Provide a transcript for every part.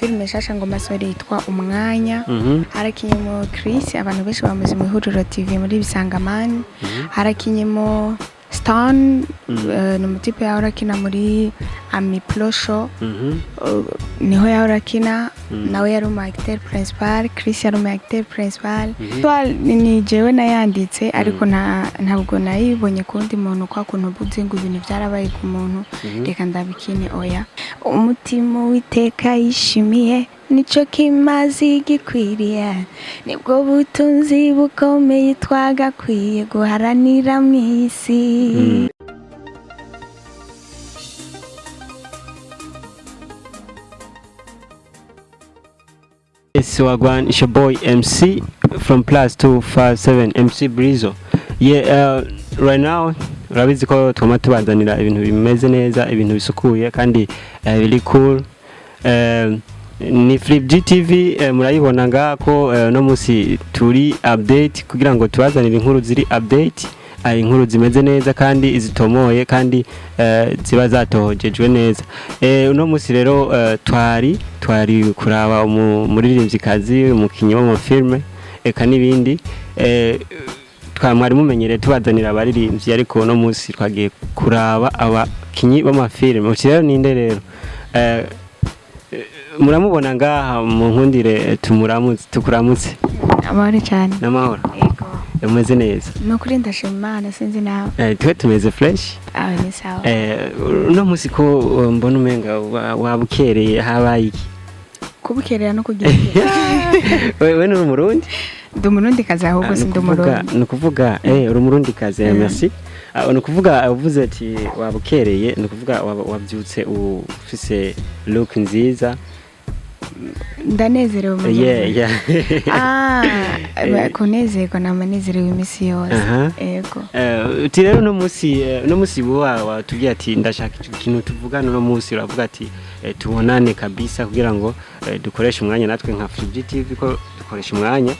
Filime nshasha ngoma sore yitwa Umwanya. Harakinyemo Chris, abantu benshi bamuzi mu Ihuriro TV muri Bisangamani. Harakinyemo Stan, ni umutipe yahora akina muri Ami Pro Show. Niho yahora akina. Nawe yari umu acteur principal, Chris yari umu acteur principal. Ni jewe nayanditse, ariko ntabwo nayibonye ku wundi muntu, kwa kuntu ubuze ngo ibintu byarabaye ku muntu, reka ndabikine. Oya, umutima w'iteka yishimiye nico kimazi gikwiriye, nibwo butunzi bukomeye twagakwiye guharanira mu isi. It's Wagwan, it's your boy MC from +257 MC Brizo. Yeah, right now urabizi ko twama tubazanira ibintu bimeze neza, ibintu bisukuye kandi biri cool. Ni Flip GTV, murayibona ngaha ko no musi turi update kugira ngo tubazanire inkuru ziri update, inkuru zimeze neza kandi zitomoye kandi ziba zatohojejwe neza. Uno musi rero twari kuraba umuririmvyikazi, umukinyi w'amafilme eka n'ibindi. Mwari mumenyereye tubazanira abaririmbyi, ariko uno musi twagiye kuraba abakinyi b'amafilme. Uti rero ninde rero? Muramubona ngaha, mu nkundire tumuramutse, tukuramutse. Amahoro cyane. N'amahoro. Yego. Umeze neza? Ni ukuri ndashima Imana, sinzi nawe. Twe tumeze fresh. Aho ni sawa. Uno musi ko mbona umenga wabukereye, habaye iki? Kubukerera no kugira Wewe ni umurundi? Ndi umurundi kazi ahubwo. Ah, Si ndi umurundi. Ni ukuvuga uri umurundi kazi. Merci. Ah, ni ukuvuga uvuze ati wabukereye, ni ukuvuga wabyutse ufise look nziza. Ndanezerewe mu Ah, kunezerwa nama nezerewe iminsi yose. Yego. Uti rero uno musi wowe watubwiye ati ndashaka ikintu tuvugana uno musi, uravuga ati tubonane kabisa kugira ngo dukoreshe umwanya natwe nka Free TV ko dukoresha umwanya.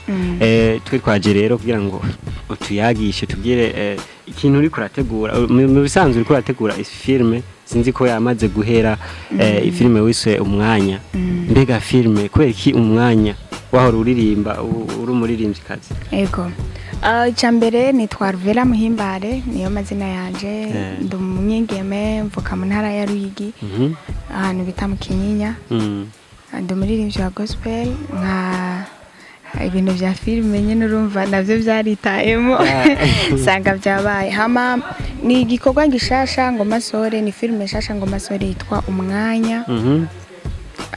Twe twaje rero kugira ngo utuyagishe, tubwire ikintu uriko urategura. Mu bisanzwe uriko urategura filme, sinzi ko yamaze guhera, filme wiswe Umwanya. Mbega filme kubera iki Umwanya, wahora uririmba, uri umuririmvyikazi? Yego. Ah, icya mbere nitwa Ruvera Muhimbare, niyo mazina yanje. Ndi umunyegeme, mvuka mu ntara ya Ruyigi, ahantu bita mu Kinyinya. Ndi umuririmbyi wa gospel, nka ibintu bya filime nyine urumva nabyo byaritayemo, sanga byabaye. Hama ni igikorwa gishasha ngoma sore, ni filime nshasha ngoma sore yitwa Umwanya.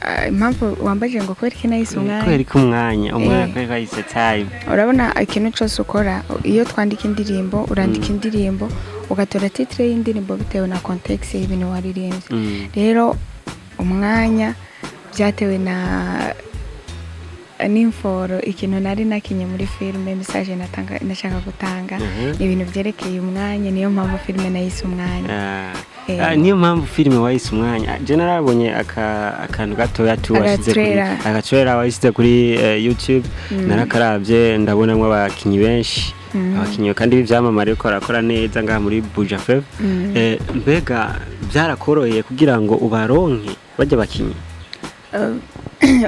Ah, impamvu wambajije ngo kubera iki nahise Umwanya? Kubera ko Umwanya, kubera ko yise time. Urabona ikintu cyose ukora, iyo twandika indirimbo, urandika indirimbo ugatora titre y'indirimbo bitewe na context y'ibintu waririmbye. Rero Umwanya byatewe na n'imforo, ikintu nari nakinye muri filime, message natanga, nashaka gutanga. Ni ibintu byerekeye umwanya, niyo mpamvu filime nayise Umwanya. Ah, niyo mpamvu filime wayise Umwanya. Je narabonye akantu gatoya tu washize kuri Agatrailer. Agatrailer washyize kuri YouTube. Narakaravye, ndabonamwo abakinyi benshi, abakinyi kandi b'ivyamamare ariko barakora neza ngaha muri Buja Flava. Mbega byarakoroheye kugira ngo ubaronke bajya bakinyi?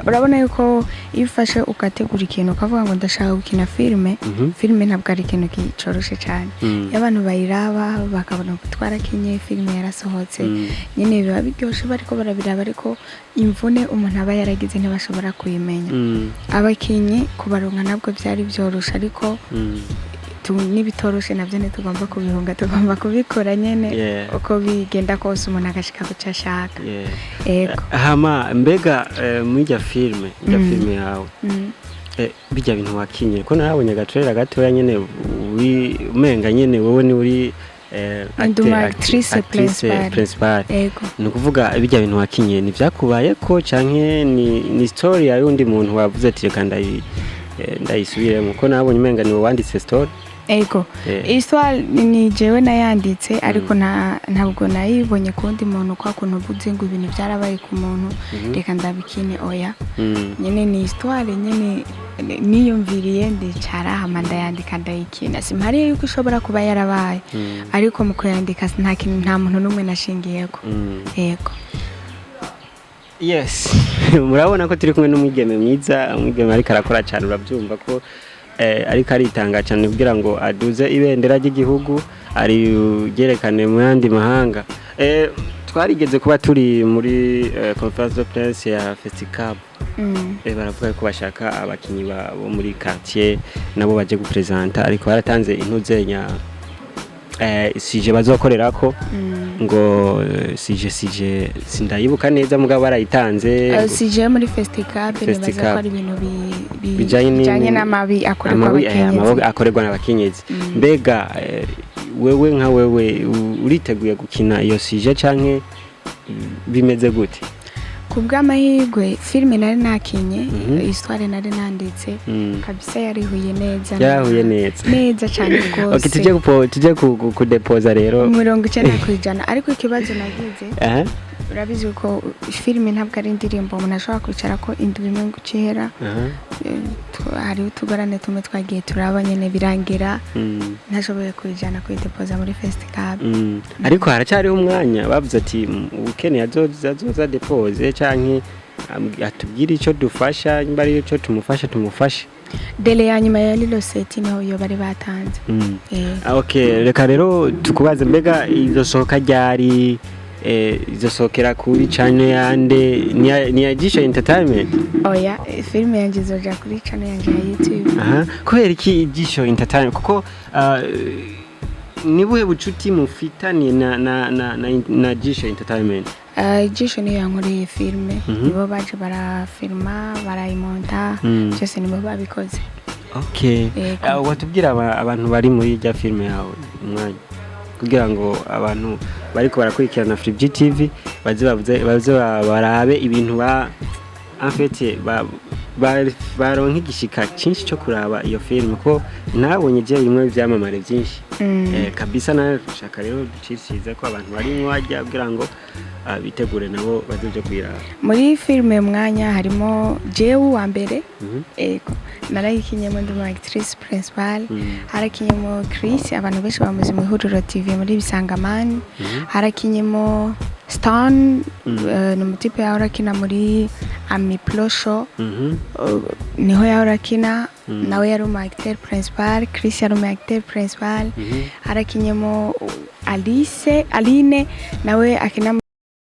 Urabona yuko iyo ufashe ugategura ikintu ukavuga ngo ndashaka gukina filime, filime ntabwo ari ikintu coroshe cyane. Iyo abantu bayiraba bakabona ko twarakinye filime yarasohotse, nyine biba biryoshe bariko barabiraba, ariko imvune umuntu aba yaragize ntibashobora kuyimenya. Abakinyi kubaronka ntabwo byari byoroshe, ariko n'ibitoroshe nabyo ntitugomba kubihunga, tugomba kubikora nyene, uko bigenda kose umuntu agashika ku cyo ashaka. Ego. Hama mbega muri irya filime, irya filime yawe, bijya bintu wakinye, ko narabonye agatrailer gatoya nyene, uri umenga nyene wowe ni uri Ndi umu actrice principale. Principale. Ego. Ni ukuvuga bijya bintu wakinye ni vyakubayeko canke ni story ya yundi muntu wavuze ati reka ndayisubiremo, ko nabonye umenga ni wowe wanditse story? Ego. Histoire ni jewe nayanditse, ariko ntabwo nayibonye ku wundi muntu, kwa kuntu ubuze ngo ibintu byarabaye ku muntu, reka ndabikine. Oya. Nyene ni histoire nyene niyumviriye, ndicara hama ndayandika, ndayikina. Simpariye yuko ishobora kuba yarabaye, ariko mu kuyandika nta kintu, nta muntu n'umwe nashingiyeko. Yego. Yes, murabona ko turi kumwe n'umwigeme mwiza, umwigeme ariko arakora cyane. Urabyumva ko ariko aritanga cyane kugira ngo aduze ibendera ry'igihugu, arigerekane mu yandi mahanga. Twarigeze kuba turi muri conférence de presse ya Festicab. Baravuga ko bashaka abakinyi bo muri quartier nabo baje gupresenta, ariko baratanze intuzenya sujet bazokorerako ngo sujet sindayibuka neza, mugabo barayitanze. Sujet muri Festicab nibaza ko Festicab. ari ibintu Bijanye bijanye n'amabi akorerwa amabi, abakenyezi. Amabi akorerwa n'abakenyezi. Mbega wewe nka wewe uriteguye gukina iyo sujet canke bimeze gute? Ku bw'amahirwe, filime nari nakinye, histoire nari nanditse, kabisa yarihuye neza. Yarahuye neza. Neza cyane rwose. Okay, tujye kudepoza rero. 90%. Ariko ikibazo nagize, urabizi ko filime ntabwo ari indirimbo umuntu ashobora kwicara ko indwi imwe ngo icihera. Hariho utugorane tumwe twagiye turaba nyene, birangira ntashoboye kuyijana kuyidepoza muri Festicab. Ariko haracyariho umwanya. Bavuze ati ukeneye azoza depose canke atubwire ico dufasha, nimba ari ico tumufasha, tumufashe. Délai ya nyuma ya le 7 niho iyo bari batanze. Ah, okay, reka rero tukubaze: mbega izosohoka ryari? Izosohokera kuri channel yande? Ni ya Jisho Entertainment? Oya, filime yanjye izoja kuri channel yanjye ya YouTube. Aha, kubera iki Jisho Entertainment? Kuko ni buhe bucuti mufitaniye na Jisho Entertainment? Ijisho niyo yankoreye filime. Nibo baje barafilma, barayimonta, byose nibo babikoze. Okay. Yego. Watubwira abantu bari muri irya filime yawe umwanya, kugira ngo abantu bariko barakurikirana Free TV baze bavuze, baze barabe ibintu ba en fait baronka igishika cyinshi cyo kuraba iyo filime, ko nabonye je bimwe byamamare byinshi. Kabisa nawe shaka rero ducishirize ko abantu bari wajya kugira ngo bitegure nabo baze kuyiraba. Muri filime Mwanya harimo jewe wa mbere. Ego, narayikinyemo, ndi mu actrice principale. Harakinyemo Chris, abantu benshi bamuzi mu Ihuriro TV muri Bisangamani. Harakinyemo Stan, ni umutipe yahora akina muri Amiplo Show. Niho yahora akina. Nawe yari umu acteur principal. Chris yari umu acteur principal. Harakinyemo Alice, Aline, nawe akina.